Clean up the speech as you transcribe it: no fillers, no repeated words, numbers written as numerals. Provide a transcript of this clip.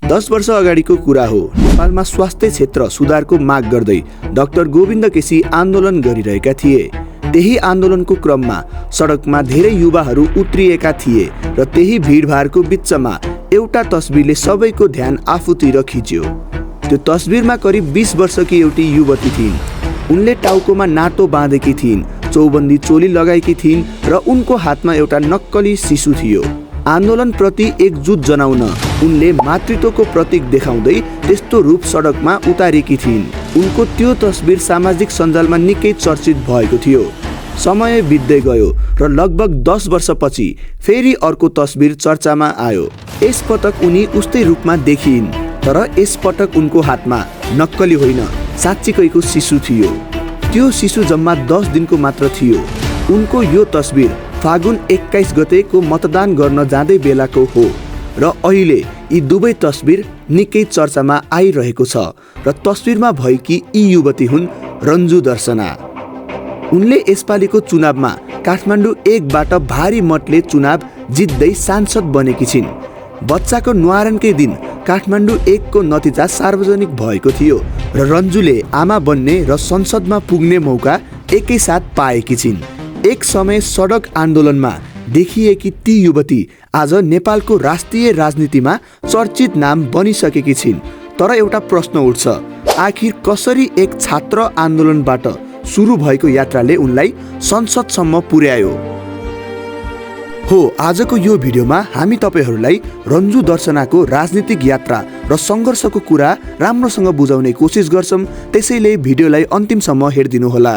10 वर्ष अगाडिको कुरा हो। नेपालमा स्वास्थ्य क्षेत्र सुधारको माग गर्दै डाक्टर गोविन्द केसी आन्दोलन गरिरहेका थिए। त्यही आन्दोलनको क्रममा सडकमा धेरै युवाहरू उत्रिएका थिए र त्यही भिडभाडको बिचमा एउटा तस्बिरले सबैको ध्यान आफूतिर खिच्यो। त्यो तस्बिरमा करिब 20 वर्षकी एउटी युवती थिइन्। उनले टाउकोमा नातो बाँधेकी थिइन्, चौबन्दी चोली लगाएकी थिइन् र उनको हातमा एउटा नक्कली शिशु थियो। आन्दोलन प्रति एकजुट जनाउन उनले मातृत्वको प्रतीक देखाउँदै त्यस्तो रूप सडकमा उतारेकी थिइन्। उनको त्यो तस्बिर सामाजिक सञ्जालमा निकै चर्चित भएको थियो। समय बित्दै गयो र लगभग 10 वर्षपछि फेरि अर्को तस्बिर चर्चामा आयो। यसपटक उनी उस्तै रूपमा देखिइन्, तर यसपटक उनको हातमा नक्कली होइन, साँच्चीकैको शिशु थियो। त्यो शिशु जम्मा 10 दिनको मात्र थियो। उनको यो तस्बिर फागुन 21 गतेको मतदान गर्न जाँदै बेलाको हो र अहिले यी दुवै तस्बिर निकै चर्चामा आइरहेको छ र तस्बिरमा भएकी यी युवती हुन् रन्जु दर्शना। उनले यसपालिको चुनावमा काठमाडौँ 1बाट भारी मतले चुनाव जित्दै सांसद बनेकी छिन्। बच्चाको न्वारानकै दिन काठमाडौँ 1 को नतिजा सार्वजनिक भएको थियो र रन्जुले आमा बन्ने र संसदमा पुग्ने मौका एकैसाथ पाएकी छिन्। एक समय सडक आन्दोलनमा देखिएकी ती युवती आज नेपालको राष्ट्रिय राजनीतिमा चर्चित नाम बनिसकेकी छिन्। तर एउटा प्रश्न उठ्छ, आखिर कसरी एक छात्र आन्दोलनबाट सुरु भएको यात्राले उनलाई संसदसम्म पुर्यायो? हो, आजको यो भिडियोमा हामी तपाईहरूलाई रन्जु दर्शनाको राजनीतिक यात्रा र सङ्घर्षको कुरा राम्रोसँग बुझाउने कोसिस गर्छौँ। त्यसैले भिडियोलाई अन्तिमसम्म हेरिदिनु होला।